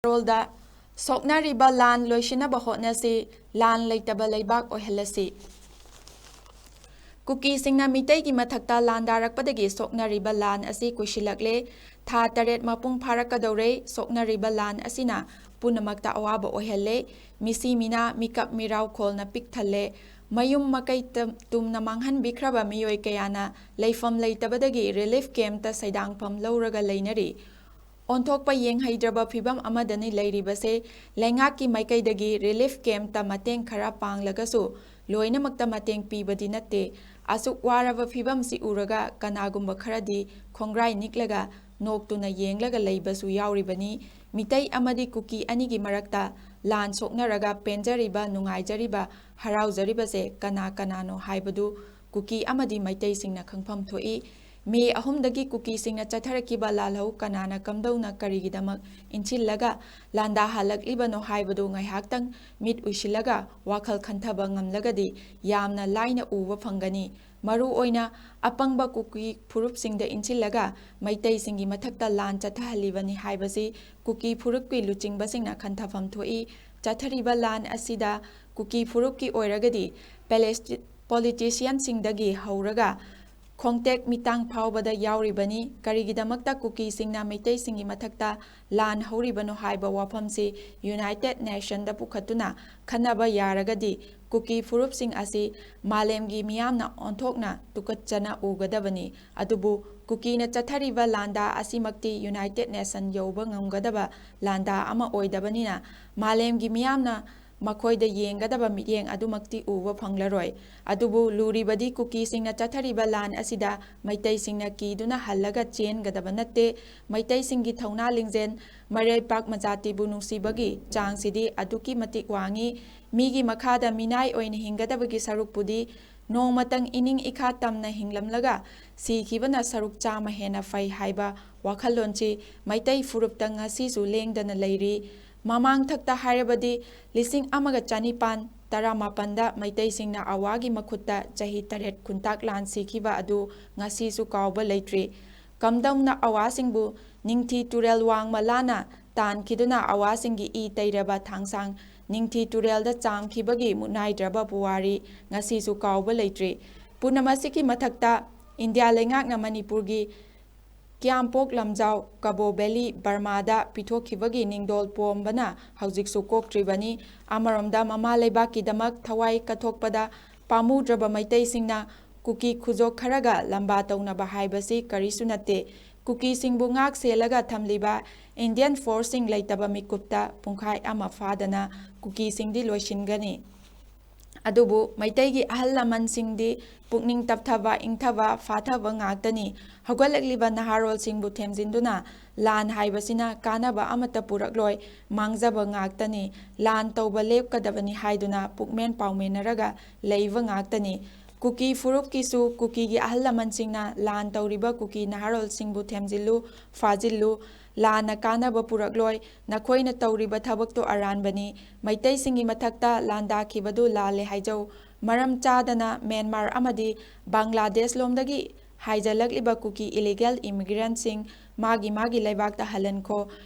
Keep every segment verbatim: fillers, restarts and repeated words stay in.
ꯋꯥꯔꯣꯜꯗ ꯁꯣꯛꯅꯔꯤꯕ ꯂꯥꯟ ꯂꯣꯏꯁꯤꯟꯅꯕ ꯍꯣꯠꯅꯁꯤ, ꯂꯥꯟ ꯂꯩꯇꯕ ꯂꯩꯕꯥꯛ ꯑꯣꯏꯍꯜꯂꯁꯤ꯫ ꯀꯨꯀꯤꯁꯤꯡꯅ ꯃꯤꯇꯩꯒꯤ ꯃꯊꯛꯇ ꯂꯥꯟꯗꯥꯔꯛꯄꯗꯒꯤ ꯁꯣꯛꯅꯔꯤꯕ ꯂꯥꯟ ꯑꯁꯤ ꯀꯨꯏꯁꯤꯜꯂꯛꯂꯦ꯫ ꯊꯥ ꯇꯔꯦꯠ ꯃꯄꯨꯡ ꯐꯥꯔꯛꯀꯗꯧꯔꯦ꯫ ꯁꯣꯛꯅꯔꯤꯕ ꯂꯥꯟ ꯑꯁꯤꯅ ꯄꯨꯝꯅꯃꯛꯇ ꯑꯋꯥꯕ ꯑꯣꯏꯍꯜꯂꯦ꯫ ꯃꯤꯁꯤ ꯃꯤꯅꯥ, ꯃꯤꯀꯞ ꯃꯤꯔꯥꯎ ꯈꯣꯜꯅ ꯄꯤꯛ ꯊꯜꯂꯦ꯫ ꯃꯌꯨꯝ ꯃꯀꯩ ꯇ-, ꯇꯨꯝꯅ ꯃꯥꯡꯍꯟꯕꯤꯈ꯭ꯔꯕ ꯃꯤꯑꯣꯏ ꯀꯌꯥꯅ ꯂꯩꯐꯝ ꯂꯩꯇꯕꯗꯒꯤ ꯔꯤꯂꯤꯐ ꯀꯦꯝꯞꯇ ꯁꯩꯗꯥꯡꯐꯝ ꯂꯧꯔꯒ ꯂꯩꯅꯔꯤ꯫ ꯑꯣꯟꯊꯣꯛꯄ ꯌꯦꯡꯍꯩꯗ꯭ꯔꯕ ꯐꯤꯚꯝ ꯑꯃꯗꯅꯤ ꯂꯩꯔꯤꯕꯁꯦ꯫ ꯂꯩꯉꯥꯛꯀꯤ ꯃꯥꯏꯀꯩꯗꯒꯤ ꯔꯤꯂꯤꯐ ꯀꯦꯝꯞꯇ ꯃꯇꯦꯡ ꯈꯔ ꯄꯥꯡꯂꯒꯁꯨ ꯂꯣꯏꯅꯃꯛꯇ ꯃꯇꯦꯡ ꯄꯤꯕꯗꯤ ꯅꯠꯇꯦ꯫ ꯑꯁꯨꯛ ꯋꯥꯔꯕ ꯐꯤꯚꯝꯁꯤ ꯎꯔꯒ ꯀꯅꯥꯒꯨꯝꯕ ꯈꯔꯗꯤ ꯈꯣꯡꯒ꯭ꯔꯥꯏ ꯅꯤꯛꯂꯒ ꯅꯣꯛꯇꯨꯅ ꯌꯦꯡꯂꯒ ꯂꯩꯕꯁꯨ ꯌꯥꯎꯔꯤꯕꯅꯤ꯫ ꯃꯤꯇꯩ ꯑꯃꯗꯤ ꯀꯨꯀꯤ ꯑꯅꯤꯒꯤ ꯃꯔꯛꯇ ꯂꯥꯟ ꯁꯣꯛꯅꯔꯒ ꯄꯦꯟꯖꯔꯤꯕ, ꯅꯨꯡꯉꯥꯏꯖꯔꯤꯕ, ꯍꯔꯥꯎꯖꯔꯤꯕꯁꯦ ꯀꯅꯥ ꯀꯅꯥꯅꯣ ꯍꯥꯏꯕꯗꯨ ꯀꯨꯀꯤ ꯑꯃꯗꯤ ꯃꯩꯇꯩꯁꯤꯡꯅ ꯈꯪꯐꯝ ꯊꯣꯛꯏ꯫ ꯃꯦ ꯑꯍꯨꯝꯗꯒꯤ ꯀꯨꯀꯤꯁꯤꯡꯅ ꯆꯠꯊꯔꯛꯈꯤꯕ ꯂꯥꯜꯍꯧ ꯀꯅꯥꯅ ꯀꯝꯗꯧꯅ ꯀꯔꯤꯒꯤꯗꯃꯛ ꯏꯟꯁꯤꯜꯂꯒ ꯂꯥꯟꯗꯥꯍꯜꯂꯛꯂꯤꯕꯅꯣ ꯍꯥꯏꯕꯗꯨ ꯉꯥꯏꯍꯥꯛꯇꯪ ꯃꯤꯠ ꯎꯏꯁꯤꯜꯂꯒ ꯋꯥꯈꯜ ꯈꯟꯊꯕ ꯉꯝꯂꯒꯗꯤ ꯌꯥꯝꯅ ꯂꯥꯏꯅ ꯎꯕ ꯐꯪꯒꯅꯤ꯫ ꯃꯔꯨ ꯑꯣꯏꯅ ꯑꯄꯪꯕ ꯀꯨꯀꯤ ꯐꯨꯔꯨꯞꯁꯤꯡꯗ ꯏꯟꯁꯤꯜꯂꯒ ꯃꯩꯇꯩꯁꯤꯡꯒꯤ ꯃꯊꯛꯇ ꯂꯥꯟ ꯆꯠꯊꯍꯜꯂꯤꯕꯅꯤ ꯍꯥꯏꯕꯁꯤ ꯀꯨꯀꯤ ꯐꯨꯔꯨꯞꯀꯤ ꯂꯨꯆꯤꯡꯕꯁꯤꯡꯅ ꯈꯟꯊꯐꯝ ꯊꯣꯛꯏ꯫ ꯆꯠꯊꯔꯤꯕ ꯂꯥꯟ ꯑꯁꯤꯗ ꯀꯨꯀꯤ ꯐꯨꯔꯨꯞꯀꯤ ꯑꯣꯏꯔꯒꯗꯤ ꯄꯦꯂꯦꯁꯇꯤ-, ꯄꯣꯂꯤꯇꯤꯁꯤꯌꯟꯁꯤꯡꯗꯒꯤ ꯍꯧꯔꯒ ꯈꯣꯡꯇꯦꯛ ꯃꯤꯇꯥꯡ ꯐꯥꯎꯕꯗ ꯌꯥꯎꯔꯤꯕꯅꯤ꯫ ꯀꯔꯤꯒꯤꯗꯃꯛꯇ ꯀꯨꯀꯤꯁꯤꯡꯅ ꯃꯩꯇꯩꯁꯤꯡꯒꯤ ꯃꯊꯛꯇ ꯂꯥꯟ ꯍꯧꯔꯤꯕꯅꯣ ꯍꯥꯏꯕ ꯋꯥꯐꯝꯁꯤ ꯌꯨꯅꯥꯏꯇꯦꯗ ꯅꯦꯁꯟꯗ ꯄꯨꯈꯠꯇꯨꯅ ꯈꯟꯅꯕ ꯌꯥꯔꯒꯗꯤ ꯀꯨꯀꯤ ꯐꯨꯔꯨꯞꯁꯤꯡ ꯑꯁꯤ ꯃꯥꯂꯦꯝꯒꯤ ꯃꯤꯌꯥꯝꯅ ꯑꯣꯟꯊꯣꯛꯅ ꯇꯨꯀꯠꯆꯅ ꯎꯒꯗꯕꯅꯤ꯫ ꯑꯗꯨꯕꯨ ꯀꯨꯀꯤꯅ ꯆꯠꯊꯔꯤꯕ ꯂꯥꯟꯗꯥ ꯑꯁꯤꯃꯛꯇꯤ ꯌꯨꯅꯥꯏꯇꯦꯗ ꯅꯦꯁꯟ ꯌꯧꯕ ꯉꯝꯒꯗꯕ ꯂꯥꯟꯗꯥ ꯑꯃ ꯑꯣꯏꯗꯕꯅꯤꯅ ꯃꯥꯂꯦꯝꯒꯤ ꯃꯤꯌꯥꯝꯅ ꯃꯈꯣꯏꯗ ꯌꯦꯡꯒꯗꯕ ꯃꯤꯠꯌꯦꯡ ꯑꯗꯨꯃꯛꯇꯤ ꯎꯕ ꯐꯪꯂꯔꯣꯏ꯫ ꯑꯗꯨꯕꯨ ꯂꯨꯔꯤꯕꯗꯤ ꯀꯨꯀꯤꯁꯤꯡꯅ ꯆꯠꯊꯔꯤꯕ ꯂꯥꯟ ꯑꯁꯤꯗ ꯃꯩꯇꯩꯁꯤꯡꯅ ꯀꯤꯗꯨꯅ ꯍꯜꯂꯒ ꯆꯦꯟꯒꯗꯕ ꯅꯠꯇꯦ꯫ ꯃꯩꯇꯩꯁꯤꯡꯒꯤ ꯊꯧꯅꯥ ꯂꯤꯡꯖꯦꯜ, ꯃꯔꯩꯄꯥꯛ ꯃꯖꯥꯇꯤꯕꯨ ꯅꯨꯡꯁꯤꯕꯒꯤ ꯆꯥꯡꯁꯤꯗꯤ ꯑꯗꯨꯛꯀꯤ ꯃꯇꯤꯛ ꯋꯥꯡꯏ꯫ ꯃꯤꯒꯤ ꯃꯈꯥꯗ ꯃꯤꯅꯥꯏ ꯑꯣꯏꯅ ꯍꯤꯡꯒꯗꯕꯒꯤ ꯁꯔꯨꯛꯄꯨꯗꯤ ꯅꯣꯡꯃꯇꯪ ꯏꯅꯤꯡ ꯏꯈꯥ ꯇꯝꯅ ꯍꯤꯡꯂꯝꯂꯒ ꯁꯤꯈꯤꯕꯅ ꯁꯔꯨꯛ ꯆꯥꯝꯃ ꯍꯦꯟꯅ ꯐꯩ ꯍꯥꯏꯕ ꯋꯥꯈꯜꯂꯣꯟꯁꯤ ꯃꯩꯇꯩ ꯐꯨꯔꯨꯞꯇ ꯉꯁꯤꯁꯨ ꯂꯦꯡꯗꯅ ꯂꯩꯔꯤ꯫ ꯃꯃꯥꯡꯊꯛꯇ ꯍꯥꯏꯔꯕꯗꯤ ꯂꯤꯁꯤꯡ ꯑꯃꯒ ꯆꯅꯤꯄꯥꯟ ꯇꯔꯥꯃꯥꯄꯟꯗ ꯃꯩꯇꯩꯁꯤꯡꯅ ꯑꯋꯥꯒꯤ ꯃꯈꯨꯠꯇ ꯆꯍꯤ ꯇꯔꯦꯠ ꯈꯨꯟꯇꯥꯛ ꯂꯥꯟ ꯁꯤꯈꯤꯕ ꯑꯗꯨ ꯉꯁꯤꯁꯨ ꯀꯥꯎꯕ ꯂꯩꯇ꯭ꯔꯤ꯫ ꯀꯝꯗꯧꯅ ꯑꯋꯥꯁꯤꯡꯕꯨ ꯅꯤꯡꯊꯤ ꯇꯨꯔꯦꯜ ꯋꯥꯡꯃ ꯂꯥꯟꯅ ꯇꯥꯟꯈꯤꯗꯨꯅ ꯑꯋꯥꯁꯤꯡꯒꯤ ꯏ ꯇꯩꯔꯕ ꯊꯥꯡꯁꯥꯡ ꯅꯤꯡꯊꯤ ꯇꯨꯔꯦꯜꯗ ꯆꯥꯝꯈꯤꯕꯒꯤ ꯃꯨꯠꯅꯥꯏꯗ꯭ꯔꯕ ꯄꯨꯋꯥꯔꯤ ꯉꯁꯤꯁꯨ ꯀꯥꯎꯕ ꯂꯩꯇ꯭ꯔꯤ꯫ ꯄꯨꯝꯅꯃꯛꯁꯤꯒꯤ ꯃꯊꯛꯇ ꯏꯟꯗꯤꯌꯥ ꯂꯩꯉꯥꯛꯅ ꯃꯅꯤꯄꯨꯔꯒꯤ ꯀꯤꯌꯥꯝꯄꯣꯛ ꯂꯝꯖꯥꯎ, ꯀꯕꯣ ꯚꯦꯂꯤ, ꯕꯔꯃꯥꯗ ꯄꯤꯊꯣꯛꯈꯤꯕꯒꯤ ꯅꯤꯡꯗꯣꯜ ꯄꯣꯝꯕꯅ ꯍꯧꯖꯤꯛꯁꯨ ꯀꯣꯛꯇ꯭ꯔꯤꯕꯅꯤ꯫ ꯑꯃꯔꯣꯝꯗ ꯃꯃꯥ ꯂꯩꯕꯥꯛꯀꯤꯗꯃꯛ ꯊꯋꯥꯏ ꯀꯠꯊꯣꯛꯄꯗ ꯄꯥꯝꯃꯨꯗ꯭ꯔꯕ ꯃꯩꯇꯩꯁꯤꯡꯅ ꯀꯨꯀꯤ ꯈꯨꯖꯣꯛ ꯈꯔꯒ ꯂꯝꯕꯥ ꯇꯧꯅꯕ ꯍꯥꯏꯕꯁꯤ ꯀꯔꯤꯁꯨ ꯅꯠꯇꯦ꯫ ꯀꯨꯀꯤꯁꯤꯡꯕꯨ ꯉꯥꯛ ꯁꯦꯜꯂꯒ ꯊꯝꯂꯤꯕ ꯏꯟꯗꯤꯌꯟ ꯐꯣꯔꯁꯁꯤꯡ ꯂꯩꯇꯕ ꯃꯤꯀꯨꯞꯇ ꯄꯨꯡꯈꯥꯏ ꯑꯃ ꯐꯥꯗꯅ ꯀꯨꯀꯤꯁꯤꯡꯗꯤ ꯂꯣꯏꯁꯤꯟꯒꯅꯤ꯫ ꯑꯗꯨꯕꯨ ꯃꯩꯇꯩꯒꯤ ꯑꯍꯜ ꯂꯃꯟꯁꯤꯡꯗꯤ ꯄꯨꯛꯅꯤꯡ ꯇꯞꯊꯕ, ꯏꯪꯊꯕ, ꯐꯥꯊꯕ ꯉꯥꯛꯇꯅꯤ꯫ ꯍꯧꯒꯠꯂꯛꯂꯤꯕ ꯅꯍꯥꯔꯣꯜꯁꯤꯡꯕꯨ ꯊꯦꯝꯖꯤꯟꯗꯨꯅ ꯂꯥꯟ ꯍꯥꯏꯕꯁꯤꯅ ꯀꯥꯟꯅꯕ ꯑꯃꯠꯇ ꯄꯨꯔꯛꯂꯣꯏ, ꯃꯥꯡꯖꯕ ꯉꯥꯛꯇꯅꯤ, ꯂꯥꯟ ꯇꯧꯕ ꯂꯦꯞꯀꯗꯕꯅꯤ ꯍꯥꯏꯗꯨꯅ ꯄꯨꯛꯃꯦꯟ ꯄꯥꯎꯃꯦꯟꯅꯔꯒ ꯂꯩꯕ ꯉꯥꯛꯇꯅꯤ꯫ ꯀꯨꯀꯤ ꯐꯨꯔꯨꯞꯀꯤꯁꯨ ꯀꯨꯀꯤꯒꯤ ꯑꯍꯜ ꯂꯃꯟꯁꯤꯡꯅ ꯂꯥꯟ ꯇꯧꯔꯤꯕ ꯀꯨꯀꯤ ꯅꯍꯥꯔꯣꯜꯁꯤꯡꯕꯨ ꯊꯦꯝꯖꯤꯜꯂꯨ, ꯐꯥꯖꯤꯜꯂꯨ, ꯂꯥꯟꯅ ꯀꯥꯟꯅꯕ ꯄꯨꯔꯛꯂꯣꯏ, ꯅꯈꯣꯏꯅ ꯇꯧꯔꯤꯕ ꯊꯕꯛꯇꯨ ꯑꯔꯥꯟꯕꯅꯤ, ꯃꯩꯇꯩꯁꯤꯡꯒꯤ ꯃꯊꯛꯇ ꯂꯥꯟꯗꯥꯈꯤꯕꯗꯨ ꯂꯥꯜꯂꯦ ꯍꯥꯏꯖꯧ꯫ ꯃꯔꯝ ꯆꯥꯗꯅ ꯃ꯭ꯌꯥꯟꯃꯥꯔ ꯑꯃꯗꯤ ꯕꯪꯒ꯭ꯂꯥꯗꯦꯁ ꯂꯣꯝꯗꯒꯤ ꯍꯥꯏꯖꯜꯂꯛꯂꯤꯕ ꯀꯨꯀꯤ ꯏꯂꯤꯒꯦꯜ ꯏꯃꯤꯒ꯭ꯔꯦꯟꯠꯁꯤꯡ ꯃꯥꯒꯤ ꯃꯥꯒꯤ ꯂꯩꯕꯥꯛꯇ ꯍꯜꯍꯟꯈꯣ꯫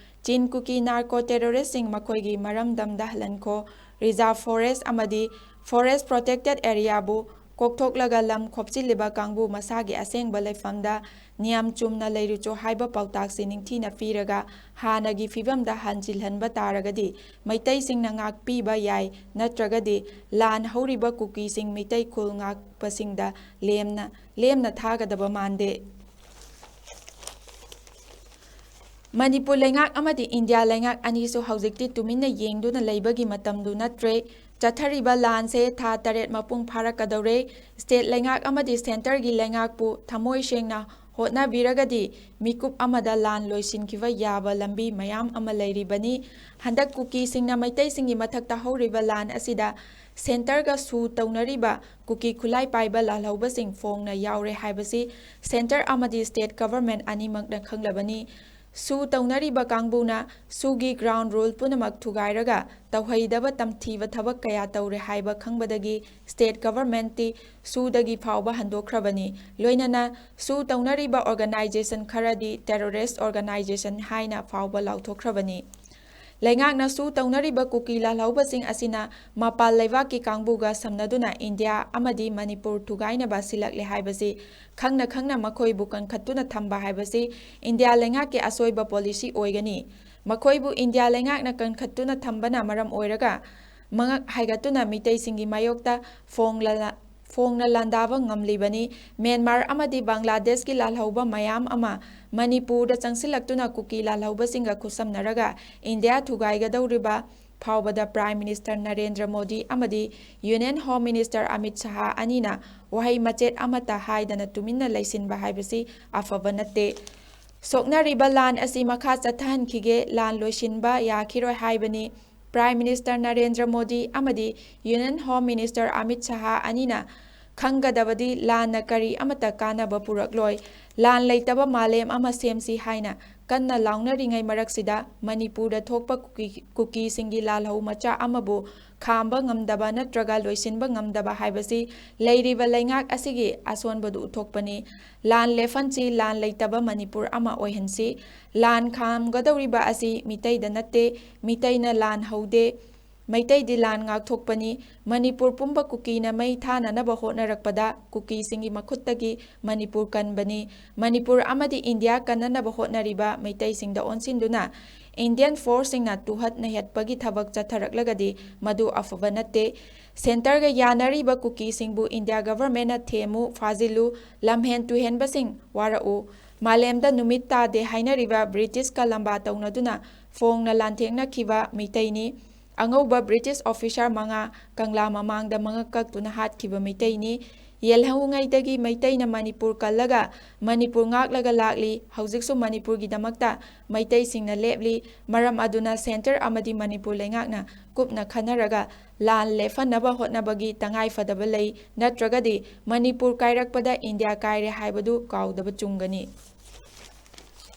ꯆꯤꯟ ꯀꯨꯀꯤ ꯅꯥꯔꯀꯣ ꯇꯦꯔꯣꯔꯤꯁ꯭ꯠꯁꯤꯡ ꯃꯈꯣꯏꯒꯤ ꯃꯔꯝꯗꯝꯗ ꯍꯜꯍꯟꯈꯣ꯫ ꯔꯤꯖꯥꯔꯚ ꯐꯣꯔꯦꯁ꯭ꯠ ꯑꯃꯗꯤ ꯐꯣꯔꯦꯁ꯭ꯠ ꯄ꯭ꯔꯣꯇꯦꯛꯇꯦꯗ ꯑꯦꯔꯤꯌꯥꯕꯨ ꯀꯣꯛꯊꯣꯛꯂꯒ ꯂꯝ ꯈꯣꯞꯆꯤꯜꯂꯤꯕ ꯀꯥꯡꯕꯨ ꯃꯁꯥꯒꯤ ꯑꯁꯦꯡꯕ ꯂꯩꯐꯝꯗ ꯅꯤꯌꯝ ꯆꯨꯝꯅ ꯂꯩꯔꯨꯆꯣ ꯍꯥꯏꯕ ꯄꯥꯎꯇꯥꯛꯁꯤ ꯅꯤꯡꯊꯤꯅ ꯄꯤꯔꯒ ꯍꯥꯟꯅꯒꯤ ꯐꯤꯕꯝꯗ ꯍꯟꯖꯤꯜꯍꯟꯕ ꯇꯥꯔꯒꯗꯤ ꯃꯩꯇꯩꯁꯤꯡꯅ ꯉꯥꯛꯄꯤꯕ ꯌꯥꯏ, ꯅꯠꯇ꯭ꯔꯒꯗꯤ ꯂꯥꯟ ꯍꯧꯔꯤꯕ ꯀꯨꯀꯤꯁꯤꯡ ꯃꯤꯇꯩ ꯈꯨꯜ ꯉꯥꯛꯄꯁꯤꯡꯗ ꯂꯦꯝꯅ, ꯂꯦꯝꯅ ꯊꯥꯒꯗꯕ ꯃꯥꯟꯗꯦ꯫ ꯃꯅꯤꯄꯨꯔ ꯂꯩꯉꯥꯛ ꯑꯃꯗꯤ ꯏꯟꯗꯤꯌꯥ ꯂꯩꯉꯥꯛ ꯑꯅꯤꯁꯨ ꯍꯧꯖꯤꯛꯇꯤ ꯇꯨꯃꯤꯟꯅ ꯌꯦꯡꯗꯨꯅ ꯂꯩꯕꯒꯤ ꯃꯇꯝꯗꯨ ꯅꯠꯇ꯭ꯔꯦ꯫ ꯆꯠꯊꯔꯤꯕ ꯂꯥꯟꯁꯦ ꯊꯥ ꯇꯔꯦꯠ ꯃꯄꯨꯡ ꯐꯥꯔꯛꯀꯗꯧꯔꯦ꯫ ꯁ꯭ꯇꯦꯠ ꯂꯩꯉꯥꯛ ꯑꯃꯗꯤ ꯁꯦꯟꯇꯔꯒꯤ ꯂꯩꯉꯥꯛꯄꯨ ꯊꯃꯣꯏ ꯁꯦꯡꯅ ꯍꯣꯠꯅꯕꯤꯔꯒꯗꯤ ꯃꯤꯀꯨꯞ ꯑꯃꯗ ꯂꯥꯟ ꯂꯣꯏꯁꯤꯟꯈꯤꯕ ꯌꯥꯕ ꯂꯝꯕꯤ ꯃꯌꯥꯝ ꯑꯃ ꯂꯩꯔꯤꯕꯅꯤ꯫ ꯍꯟꯗꯛ ꯀꯨꯀꯤꯁꯤꯡꯅ ꯃꯩꯇꯩꯁꯤꯡꯒꯤ ꯃꯊꯛꯇ ꯍꯧꯔꯤꯕ ꯂꯥꯟ ꯑꯁꯤꯗ ꯁꯦꯟꯇꯔꯒ ꯁꯨ ꯇꯧꯅꯔꯤꯕ ꯀꯨꯀꯤ ꯈꯨꯠꯂꯥꯏ ꯄꯥꯏꯕ ꯂꯥꯜꯍꯧꯕꯁꯤꯡ ꯐꯣꯡꯅ ꯌꯥꯎꯔꯦ ꯍꯥꯏꯕꯁꯤ ꯁꯦꯟꯇꯔ ꯑꯃꯗꯤ ꯁ꯭ꯇꯦꯠ ꯒꯚꯔꯟꯃꯦꯟꯠ ꯑꯅꯤꯃꯛꯅ ꯈꯪꯂꯕꯅꯤ꯫ ꯁꯨ ꯇꯧꯅꯔꯤꯕ ꯀꯥꯡꯕꯨꯅ ꯁꯨꯒꯤ ground rule ꯄꯨꯝꯅꯃꯛ ꯊꯨꯒꯥꯏꯔꯒ ꯇꯧꯍꯩꯗꯕ ꯇꯝꯊꯤꯕ ꯊꯕꯛ ꯀꯌꯥ ꯇꯧꯔꯦ ꯍꯥꯏꯕ ꯈꯪꯕꯗꯒꯤ state government ꯇꯤ ꯁꯨꯗꯒꯤ ꯐꯥꯎꯕ ꯍꯟꯗꯣꯛꯈ꯭ꯔꯕꯅꯤ꯫ ꯂꯣꯏꯅꯅ ꯁꯨ ꯇꯧꯅꯔꯤꯕ organization ꯈꯔꯗꯤ terrorist organization ꯍꯥꯏꯅ ꯐꯥꯎꯕ ꯂꯥꯎꯊꯣꯛꯈ꯭ꯔꯕꯅꯤ꯫ ꯂꯩꯉꯥꯛꯅ ꯁꯨ ꯇꯧꯅꯔꯤꯕ ꯀꯨꯀꯤ ꯂꯥꯜꯍꯧꯕꯁꯤꯡ ꯑꯁꯤꯅ ꯃꯄꯥꯟ ꯂꯩꯕꯥꯛꯀꯤ ꯀꯥꯡꯕꯨꯒ ꯁꯝꯅꯗꯨꯅ ꯏꯟꯗꯤꯌꯥ ꯑꯃꯗꯤ ꯃꯅꯤꯄꯨꯔ ꯊꯨꯒꯥꯏꯅꯕ ꯁꯤꯜꯂꯛꯂꯦ ꯍꯥꯏꯕꯁꯤ ꯈꯪꯅ ꯈꯪꯅ ꯃꯈꯣꯏꯕꯨ ꯀꯟꯈꯠꯇꯨꯅ ꯊꯝꯕ ꯍꯥꯏꯕꯁꯤ ꯏꯟꯗꯤꯌꯥ ꯂꯩꯉꯥꯛꯀꯤ ꯑꯁꯣꯏꯕ policy ꯑꯣꯏꯒꯅꯤ꯫ ꯃꯈꯣꯏꯕꯨ ꯏꯟꯗꯤꯌꯥ ꯂꯩꯉꯥꯛꯅ ꯀꯟꯈꯠꯇꯨꯅ ꯊꯝꯕꯅ ꯃꯔꯝ ꯑꯣꯏꯔꯒ ꯃꯉꯛ ꯍꯥꯏꯒꯠꯇꯨꯅ ꯃꯤꯇꯩꯁꯤꯡꯒꯤ ꯃꯥꯌꯣꯛꯇ ꯐꯣꯡꯂ-, ꯐꯣꯡꯅ ꯂꯥꯟꯗꯥꯕ ꯉꯝꯂꯤꯕꯅꯤ꯫ ꯃ꯭ꯌꯥꯟꯃꯥꯔ ꯑꯃꯗꯤ ꯕꯪꯒ꯭ꯂꯥꯗꯦꯁꯀꯤ ꯂꯥꯜꯍꯧꯕ ꯃꯌꯥꯝ ꯑꯃ ꯃꯅꯤꯄꯨꯔꯗ ꯆꯪꯁꯤꯜꯂꯛꯇꯨꯅ ꯀꯨꯀꯤ ꯂꯥꯜꯍꯧꯕꯁꯤꯡꯒ ꯈꯨꯠꯁꯝꯅꯔꯒ ꯏꯟꯗꯤꯌꯥ ꯊꯨꯒꯥꯏꯒꯗꯧꯔꯤꯕ ꯐꯥꯎꯕꯗ Prime Minister ꯅꯔꯦꯟꯗ꯭ꯔ ꯃꯣꯗꯤ ꯑꯃꯗꯤ Union Home Minister ꯑꯃꯤꯠ ꯁꯍꯥ ꯑꯅꯤꯅ ꯋꯥꯍꯩ ꯃꯆꯦꯠ ꯑꯃꯠꯇ ꯍꯥꯏꯗꯅ ꯇꯨꯃꯤꯟꯅ ꯂꯩꯁꯤꯟꯕ ꯍꯥꯏꯕꯁꯤ ꯑꯐꯕ ꯅꯠꯇꯦ꯫ ꯁꯣꯛꯅꯔꯤꯕ ꯂꯥꯟ ꯑꯁꯤ ꯃꯈꯥ ꯆꯠꯊꯍꯟꯈꯤꯒꯦ, ꯂꯥꯟ ꯂꯣꯏꯁꯤꯟꯕ ꯌꯥꯈꯤꯔꯣꯏ ꯍꯥꯏꯕꯅꯤ꯫ Prime Minister ꯅꯔꯦꯟꯗ꯭ꯔ ꯃꯣꯗꯤ ꯑꯃꯗꯤ Union Home Minister ꯑꯃꯤꯠ ꯁꯍꯥ ꯑꯅꯤꯅ ꯈꯪꯒꯗꯕꯗꯤ ꯂꯥꯟꯅ ꯀꯔꯤ ꯑꯃꯠꯇ ꯀꯥꯟꯅꯕ ꯄꯨꯔꯛꯂꯣꯏ꯫ ꯂꯥꯟ ꯂꯩꯇꯕ ꯃꯥꯂꯦꯝ ꯑꯃ ꯁꯦꯝꯁꯤ ꯍꯥꯏꯅ ꯀꯟꯅ ꯂꯥꯎꯅꯔꯤꯉꯩ ꯃꯔꯛꯁꯤꯗ ꯃꯅꯤꯄꯨꯔꯗ ꯊꯣꯛꯄ ꯀꯨꯀꯤ-, ꯀꯨꯀꯤꯁꯤꯡꯒꯤ ꯂꯥꯜꯍꯧ ꯃꯆꯥ ꯑꯃꯕꯨ ꯈꯥꯝꯕ ꯉꯝꯗꯕ ꯅꯠꯇ꯭ꯔꯒ ꯂꯣꯏꯁꯤꯟꯕ ꯉꯝꯗꯕ ꯍꯥꯏꯕꯁꯤ ꯂꯩꯔꯤꯕ ꯂꯩꯉꯥꯛ ꯑꯁꯤꯒꯤ ꯑꯁꯣꯟꯕꯗꯨ ꯎꯠꯊꯣꯛꯄꯅꯤ꯫ ꯂꯥꯟ ꯂꯦꯞꯍꯟꯁꯤ, ꯂꯥꯟ ꯂꯩꯇꯕ ꯃꯅꯤꯄꯨꯔ ꯑꯃ ꯑꯣꯏꯍꯟꯁꯤ꯫ ꯂꯥꯟ ꯈꯥꯝꯒꯗꯧꯔꯤꯕ ꯑꯁꯤ ꯃꯤꯇꯩꯗ ꯅꯠꯇꯦ, ꯃꯤꯇꯩꯅ ꯂꯥꯟ ꯍꯧꯗꯦ, ꯃꯩꯇꯩꯗꯤ ꯂꯥꯟ ꯉꯥꯛꯊꯣꯛꯄꯅꯤ꯫ ꯃꯅꯤꯄꯨꯔ ꯄꯨꯝꯕ ꯀꯨꯀꯤꯅ ꯃꯩ ꯊꯥꯅꯅꯕ ꯍꯣꯠꯅꯔꯛꯄꯗ ꯀꯨꯀꯤꯁꯤꯡꯒꯤ ꯃꯈꯨꯠꯇꯒꯤ ꯃꯅꯤꯄꯨꯔ ꯀꯟꯕꯅꯤ꯫ ꯃꯅꯤꯄꯨꯔ ꯑꯃꯗꯤ ꯏꯟꯗꯤꯌꯥ ꯀꯟꯅꯅꯕ ꯍꯣꯠꯅꯔꯤꯕ ꯃꯩꯇꯩꯁꯤꯡꯗ ꯑꯣꯟꯁꯤꯟꯗꯨꯅ Indian force ꯁꯤꯡꯅ ꯇꯨꯍꯠ ꯅꯩꯍꯠꯄꯒꯤ ꯊꯕꯛ ꯆꯠꯊꯔꯛꯂꯒꯗꯤ ꯃꯗꯨ ꯑꯐꯕ ꯅꯠꯇꯦ꯫ Centre ꯒ ꯌꯥꯅꯔꯤꯕ ꯀꯨꯀꯤꯁꯤꯡꯕꯨ ꯏꯟꯗꯤꯌꯥ government ꯅ ꯊꯦꯝꯃꯨ, ꯐꯥꯖꯤꯜꯂꯨ, ꯂꯝꯍꯦꯟ ꯇꯨꯍꯦꯟꯕꯁꯤꯡ ꯋꯥꯔꯛꯎ꯫ ꯃꯥꯂꯦꯝꯗ ꯅꯨꯃꯤꯠ ꯇꯥꯗꯦ ꯍꯥꯏꯅꯔꯤꯕ ꯕ꯭ꯔꯤꯇꯤꯁꯀ ꯂꯝꯕꯥ ꯇꯧꯅꯗꯨꯅ ꯐꯣꯡꯅ ꯂꯥꯟꯊꯦꯡꯅꯈꯤꯕ ꯃꯤꯇꯩꯅꯤ꯫ ꯑꯉꯧꯕ ꯕ꯭ꯔꯤꯇꯤꯁ officer ꯃꯉꯥ ꯀꯪꯂꯥ ꯃꯃꯥꯡꯗ ꯃꯉꯛ ꯀꯛꯇꯨꯅ ꯍꯥꯠꯈꯤꯕ ꯃꯤꯇꯩꯅꯤ꯫ ꯌꯦꯜꯍꯧꯉꯩꯗꯒꯤ ꯃꯩꯇꯩꯅ ꯃꯅꯤꯄꯨꯔ ꯀꯜꯂꯒ ꯃꯅꯤꯄꯨꯔ ꯉꯥꯛꯂꯒ ꯂꯥꯛꯂꯤ꯫ ꯍꯧꯖꯤꯛꯁꯨ ꯃꯅꯤꯄꯨꯔꯒꯤꯗꯃꯛꯇ ꯃꯩꯇꯩꯁꯤꯡꯅ ꯂꯦꯞꯂꯤ꯫ ꯃꯔꯝ ꯑꯗꯨꯅ centre ꯑꯃꯗꯤ ꯃꯅꯤꯄꯨꯔ ꯂꯩꯉꯥꯛꯅ ꯀꯨꯞꯅ ꯈꯟꯅꯔꯒ ꯂꯥꯟ ꯂꯦꯞꯍꯟꯅꯕ ꯍꯣꯠꯅꯕꯒꯤ ꯇꯉꯥꯏꯐꯗꯕ ꯂꯩ, ꯅꯠꯇ꯭ꯔꯒꯗꯤ ꯃꯅꯤꯄꯨꯔ ꯀꯥꯏꯔꯛꯄꯗ ꯏꯟꯗꯤꯌꯥ ꯀꯥꯏꯔꯦ ꯍꯥꯏꯕꯗꯨ ꯀꯥꯎꯗꯕ ꯆꯨꯝꯒꯅꯤ꯫